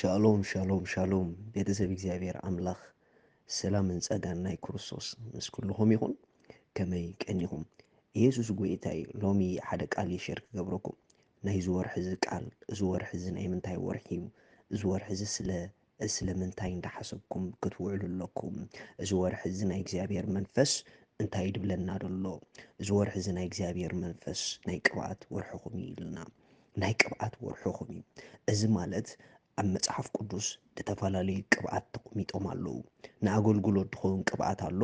ሻሎም ሻሎም ሻሎም፣ ቤተሰብ እግዚኣብሔር ኣምላኽ ሰላምን ጸጋን ናይ ክርስቶስ ምስ ኩልኹም ይኹን። ከመይ ቀኒኹም? ኢየሱስ ጎይታ እዩ። ሎሚ ሓደ ቃል እየ ሸር ክገብረኩም። ናይ እዚ ወርሒ እዚ ቃል፣ እዚ ወርሒ እዚ ናይ ምንታይ ወርሒ እዩ? እዚ ወርሒ እዚ ስለ ስለምንታይ እንዳሓሰብኩም ክትውዕሉ ኣለኩም? እዚ ወርሒ እዚ ናይ እግዚኣብሔር መንፈስ እንታይ ድብለና ደሎ? እዚ ወርሒ እዚ ናይ እግዚኣብሔር መንፈስ ናይ ቅብኣት ወርሕኹም እዩ ኢልና። ናይ ቅብኣት ወርሕኹም እዩ። እዚ ማለት ኣብ መጽሓፍ ቅዱስ ዝተፈላለዩ ቅብኣት ተቐሚጦም ኣለዉ። ንኣገልግሎት ድኸውን ቅብኣት ኣሎ።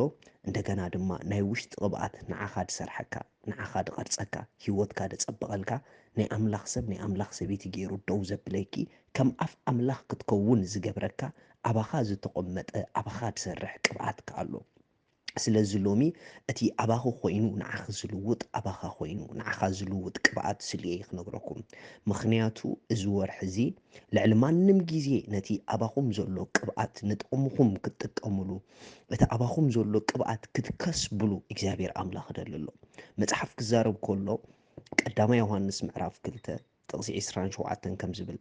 እንደገና ድማ ናይ ውሽጢ ቅብኣት ንዓኻ ድሰርሐካ፣ ንዓኻ ድቐርጸካ፣ ህይወትካ ድጸብቐልካ፣ ናይ ኣምላኽ ሰብ፣ ናይ ኣምላኽ ሰበይቲ ገይሩ ደው ዘብለኪ፣ ከም ኣፍ ኣምላኽ ክትከውን ዝገብረካ፣ ኣባኻ ዝተቐመጠ፣ ኣባኻ ድሰርሕ ቅብኣት ከኣ ኣሎ። ስለዚ ሎሚ እቲ ኣባኺ ኮይኑ ንዓኺ ዝልውጥ፣ ኣባኻ ኮይኑ ንዓኻ ዝልውጥ ቅብኣት ስለ እየ ክነግረኩም። ምኽንያቱ እዚ ወርሒ እዚ ልዕሊ ማንም ግዜ ነቲ ኣባኹም ዘሎ ቅብኣት ንጥቕምኹም ክትጥቀምሉ፣ እቲ ኣባኹም ዘሎ ቅብኣት ክትከስብሉ እግዚኣብሔር ኣምላኽ ይደሊ ኣሎ። መጽሓፍ ክዛረብ ከሎ ቀዳማይ ዮሃንስ ምዕራፍ ክልተ ጥቕሲ ዕስራን ሸውዓተን ከም ዝብል፣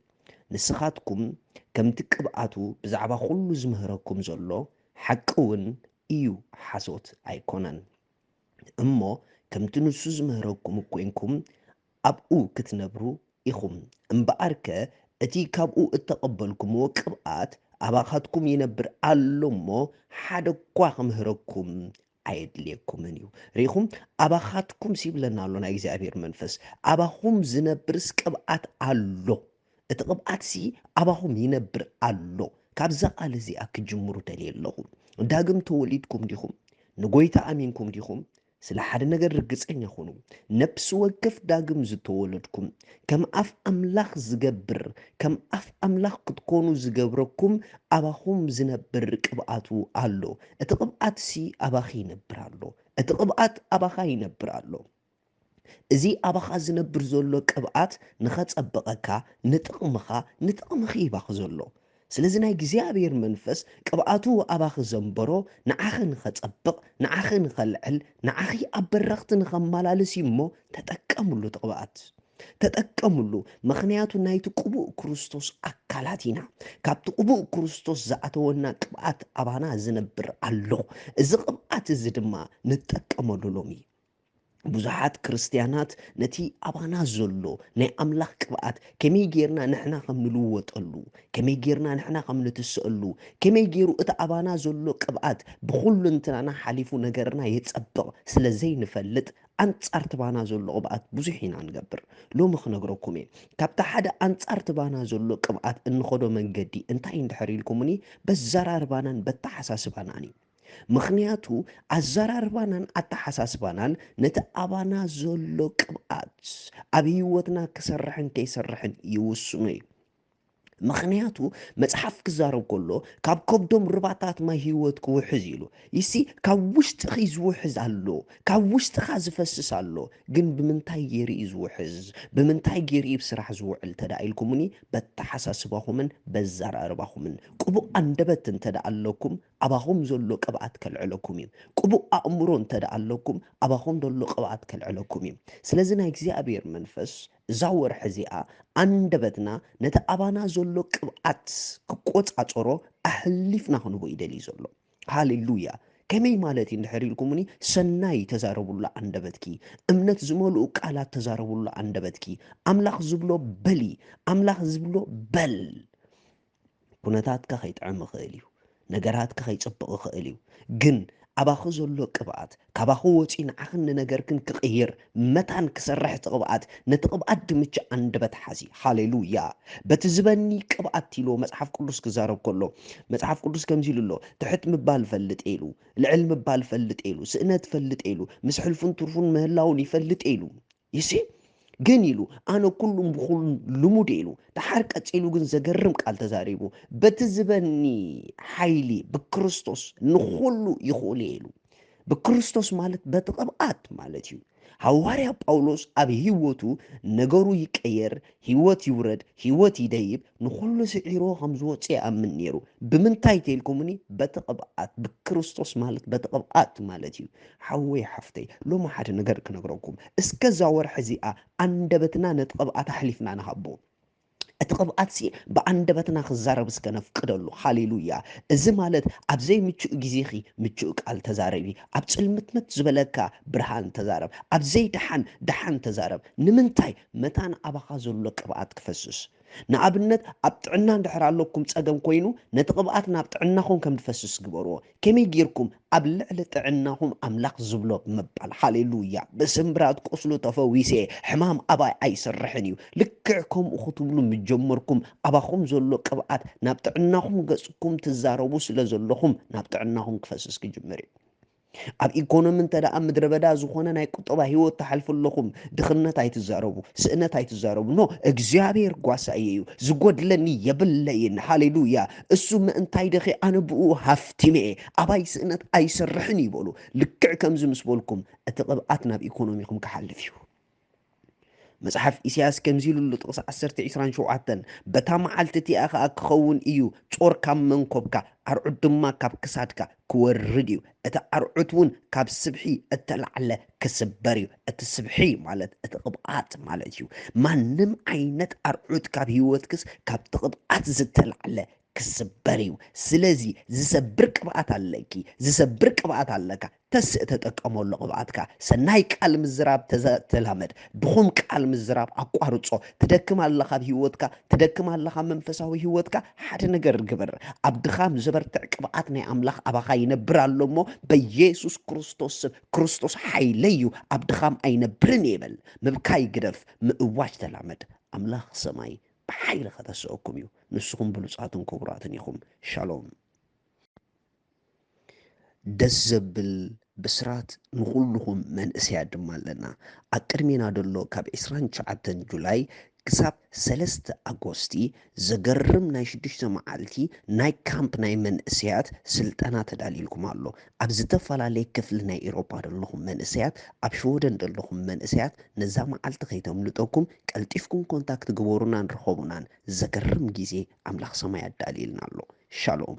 ንስኻትኩም ከምቲ ቅብኣቱ ብዛዕባ ኩሉ ዝምህረኩም ዘሎ ሓቂ እውን እዩ፣ ሓሶት ኣይኮነን። እሞ ከምቲ ንሱ ዝምህረኩም ኮይንኩም ኣብኡ ክትነብሩ ኢኹም። እምበኣርከ እቲ ካብኡ እተቐበልኩምዎ ቅብኣት ኣባኻትኩም ይነብር ኣሎ እሞ ሓደ እኳ ክምህረኩም ኣየድልየኩምን እዩ። ርኢኹም? ኣባኻትኩም ሲብለና ኣሎ ናይ እግዚኣብሔር መንፈስ። ኣባኹም ዝነብርስ ቅብኣት ኣሎ። እቲ ቅብኣትሲ ኣባኹም ይነብር ኣሎ። ካብዛ ቃል እዚኣ ክጅምሩ ደልየ ኣለኹ። ዳግም ተወሊድኩም ዲኹም? ንጎይታ ኣሚንኩም ዲኹም? ስለ ሓደ ነገር ርግጸኛ ኹኑ። ነፍሲ ወከፍ ዳግም ዝተወለድኩም፣ ከም ኣፍ ኣምላኽ ዝገብር፣ ከም ኣፍ ኣምላኽ ክትኮኑ ዝገብረኩም ኣባኹም ዝነብር ቅብኣቱ ኣሎ። እቲ ቅብኣትሲ ኣባኺ ይነብር ኣሎ። እቲ ቅብኣት ኣባኻ ይነብር ኣሎ። እዚ ኣባኻ ዝነብር ዘሎ ቅብኣት ንኸጸብቐካ፣ ንጥቕምኻ፣ ንጥቕምኺ ይባኺ ዘሎ። ስለዚ ናይ እግዚኣብሔር መንፈስ ቅብኣቱ ኣባኺ ዘንበሮ ንዓኺ ንኸጸብቕ፣ ንዓኺ ንኸልዕል፣ ንዓኺ ኣብ በረኽቲ ንኸመላልስ እዩ እሞ ተጠቀምሉ እቲ ቅብኣት። ተጠቀምሉ፣ ምኽንያቱ ናይቲ ቅቡእ ክርስቶስ ኣካላት ኢና። ካብቲ ቅቡእ ክርስቶስ ዝኣተወና ቅብኣት ኣባና ዝነብር ኣሎ። እዚ ቅብኣት እዚ ድማ ንጠቀመሉ ሎሚ። ብዙሓት ክርስትያናት ነቲ ኣባና ዘሎ ናይ ኣምላኽ ቅብኣት ከመይ ጌርና ንሕና ከም ንልወጠሉ፣ ከመይ ጌርና ንሕና ከም ንትስአሉ፣ ከመይ ጌሩ እቲ ኣባና ዘሎ ቅብኣት ብኹልንትናና ሓሊፉ ነገርና የጸብቕ ስለ ዘይንፈልጥ፣ ኣንጻር እቲ ባና ዘሎ ቅብኣት ብዙሕ ኢና ንገብር። ሎሚ ክነግረኩም እየ። ካብቲ ሓደ ኣንጻር እቲ ባና ዘሎ ቅብኣት እንኸዶ መንገዲ እንታይ እንድሕር ኢልኩምኒ፣ በዘራርባናን በተሓሳስባናን እዩ። ምኽንያቱ ኣዘራርባናን ኣተሓሳስባናን ነቲ ኣባና ዘሎ ቅብኣት ኣብ ህይወትና ክሰርሕን ከይሰርሕን ይውስኖ እዩ። ምኽንያቱ መጽሓፍ ክዛረብ ከሎ ካብ ከብዶም ርባታት ማይ ህይወት ክውሕዝ ኢሉ። ይሲ ካብ ውሽጥኺ ዝውሕዝ ኣሎ፣ ካብ ውሽጥኻ ዝፈስስ ኣሎ። ግን ብምንታይ ገይሩ እዩ ዝውሕዝ? ብምንታይ ገይሩ እዩ ብስራሕ ዝውዕል ተዳ ኢልኩምኒ፣ በተሓሳስባኹምን በዘራርባኹምን። ቅቡእ ኣንደበት እንተ ደኣ ኣለኩም ኣባኹም ዘሎ ቅብኣት ከልዕለኩም እዩ። ቅቡእ ኣእምሮ እንተ ደኣ ኣለኩም ኣባኹም ዘሎ ቅብኣት ከልዕለኩም እዩ። ስለዚ ናይ እግዚኣብሔር መንፈስ እዛ ወርሒ እዚኣ ኣንደበትና ነቲ ኣባና ዘሎ ቅብኣት ክቆጻጸሮ ኣሕሊፍና ክንቦ ይደልዩ ዘሎ። ሃሌሉያ። ከመይ ማለት እዩ እንድሕር ኢልኩምኒ፣ ሰናይ ተዛረቡላ ኣንደበትኪ፣ እምነት ዝመልኡ ቃላት ተዛረቡላ ኣንደበትኪ። ኣምላኽ ዝብሎ በሊ፣ ኣምላኽ ዝብሎ በል። ኩነታትካ ከይጥዕም ይኽእል እዩ። ነገራትካ ከይጽብቕ ይኽእል እዩ። ግን ኣባኺ ዘሎ ቅብኣት ካባኺ ወፂኡ ንዓኽን ንነገርክን ክቕይር መታን ክሰርሕ እቲ ቅብኣት፣ ነቲ ቅብኣት ድምቺ ኣንደበት ሓዚ። ሃሌሉያ። በቲ ዝበኒ ቅብኣት ኢልዎ መጽሓፍ ቅዱስ ክዛረብ ከሎ፣ መጽሓፍ ቅዱስ ከምዚ ኢሉ ኣሎ፣ ትሕት ምባል ፈልጥ ኢሉ፣ ልዕል ምባል ፈልጥ ኢሉ፣ ስእነት ፈልጥ ኢሉ፣ ምስ ሕልፉን ትርፉን ምህላውን ይፈልጥ ኢሉ። ይሲ ግን ኢሉ ኣነ ኩሉን ብኩሉን ልሙድ ኢሉ። ደሓር ቀጺሉ ግን ዘገርም ቃል ተዛሪቡ፣ በቲ ዝበኒ ሓይሊ ብክርስቶስ ንኹሉ ይኽእሉ ኢሉ። ብክርስቶስ ማለት በቲ ቅብኣት ማለት እዩ። ሃዋርያ ጳውሎስ ኣብ ህይወቱ ነገሩ ይቀየር፣ ህይወት ይውረድ፣ ህይወት ይደይብ፣ ንኹሉ ስዒርዎ ከም ዝወጽእ ይኣምን ነይሩ። ብምንታይ ተልኩምኒ? በቲ ቅብኣት፣ ብክርስቶስ ማለት በቲ ቅብኣት ማለት እዩ። ሓወይ ሓፍተይ፣ ሎሚ ሓደ ነገር ክነግረኩም። እስከ እዛ ወርሒ እዚኣ ኣንደበትና ነቲ ቅብኣት ኣሕሊፍና ንሃቦ። እቲ ቅብኣትሲ ብኣንደበትና ክዛረብ እስከ ነፍቅደሉ። ሃሌሉያ። እዚ ማለት ኣብ ዘይምቹእ ግዜኺ ምቹእ ቃል ተዛረቢ፣ ኣብ ጽልምትምት ዝበለካ ብርሃን ተዛረብ፣ ኣብ ዘይደሓን ደሓን ተዛረብ። ንምንታይ? መታን ኣባኻ ዘሎ ቅብኣት ክፈስስ። ንኣብነት ኣብ ጥዕና እንድሕር ኣለኩም ጸገም ኮይኑ ነቲ ቅብኣት ናብ ጥዕናኹም ከም ዝፈስስ ግበርዎ። ከመይ ጌርኩም? ኣብ ልዕሊ ጥዕናኹም ኣምላኽ ዝብሎ ብምባል። ሃሌሉያ። ብስምብራት ቁስሉ ተፈዊሰ፣ ሕማም ኣባይ ኣይሰርሕን እዩ። ልክዕ ከምኡ ክትብሉ ምስ ጀመርኩም ኣባኹም ዘሎ ቅብኣት ናብ ጥዕናኹም ገጽኩም ትዛረቡ ስለ ዘለኹም ናብ ጥዕናኹም ክፈስስ ክጅምር እዩ። ኣብ ኢኮኖሚ እንተ ደኣ ምድረ በዳ ዝኾነ ናይ ቁጠባ ህይወት ትሓልፉ ኣለኹም፣ ድኽነት ኣይትዛረቡ፣ ስእነት ኣይትዛረቡ። ኖ፣ እግዚኣብሔር ጓሳየ እዩ፣ ዝጎድለኒ የብለይን። ሃሌሉያ። እሱ ምእንታይ ደኺ ኣነ ብኡ ሃፍቲመ እየ፣ ኣባይ ስእነት ኣይሰርሕን እዩ በሉ። ልክዕ ከምዚ ምስ በልኩም እቲ ቅብኣት ናብ ኢኮኖሚኹም ክሓልፍ እዩ። መጽሓፍ ኢሳያስ ከምዚ ኢሉ ኣሎ፣ ጥቕሲ ዓሰርተ ዕስራን ሸውዓተን፣ በታ መዓልቲ እቲኣ ኸኣ ክኸውን እዩ፣ ጾር ካብ መንኮብካ፣ ኣርዑት ድማ ካብ ክሳድካ ክወርድ እዩ፣ እቲ ኣርዑት እውን ካብ ስብሒ እተላዕለ ክስበር እዩ። እቲ ስብሒ ማለት እቲ ቅብኣት ማለት እዩ። ማንም ዓይነት ኣርዑት ካብ ህይወትክስ ካብቲ ቅብኣት ዝተላዕለ ክስበር እዩ። ስለዚ ዝሰብር ቅብኣት ኣለኪ፣ ዝሰብር ቅብኣት ኣለካ። ተስእ ተጠቀመሉ ቅብኣትካ። ሰናይ ቃል ምዝራብ ተዘ-፣ ተላመድ። ድኹም ቃል ምዝራብ ኣቋርጾ። ትደክም ኣለኻ ኣብ ህይወትካ፣ ትደክም ኣለኻ ኣብ መንፈሳዊ ህይወትካ፣ ሓደ ነገር ግበር። ኣብ ድኻም ዘበርትዕ ቅብኣት ናይ ኣምላኽ ኣባኻ ይነብር ኣሎ እሞ፣ በኢየሱስ ክርስቶስ ስም፣ ክርስቶስ ሓይለይ እዩ፣ ኣብ ድኻም ኣይነብርን እየ በል። ምብካይ ግደፍ፣ ምእዋጅ ተላመድ። ኣምላኽ ሰማይ ብሓይሊ ከተስኦኩም እዩ። ንስኹም ብሉጻትን ክቡራትን ኢኹም። ሻሎም። ደስ ዘብል ብስራት ንኹልኹም መንእሰያት ድማ ኣለና። ኣብ ቅድሜና ዘሎ ካብ ዕስራን ትሽዓተን ጁላይ ክሳብ ሰለስተ ኣጎስቲ ዘገርም ናይ ሽዱሽተ መዓልቲ ናይ ካምፕ ናይ መንእሰያት ስልጠና ተዳልዩልኩም ኣሎ። ኣብ ዝተፈላለየ ክፍሊ ናይ ኤውሮጳ ዘለኹም መንእሰያት፣ ኣብ ሽወደን ዘለኹም መንእሰያት ነዛ መዓልቲ ከይተምልጠኩም ቀልጢፍኩም ኮንታክት ግበሩናን ርኸቡናን። ዘገርም ግዜ ኣምላኽ ሰማይ ኣዳልዩልና ኣሎ። ሻሎም።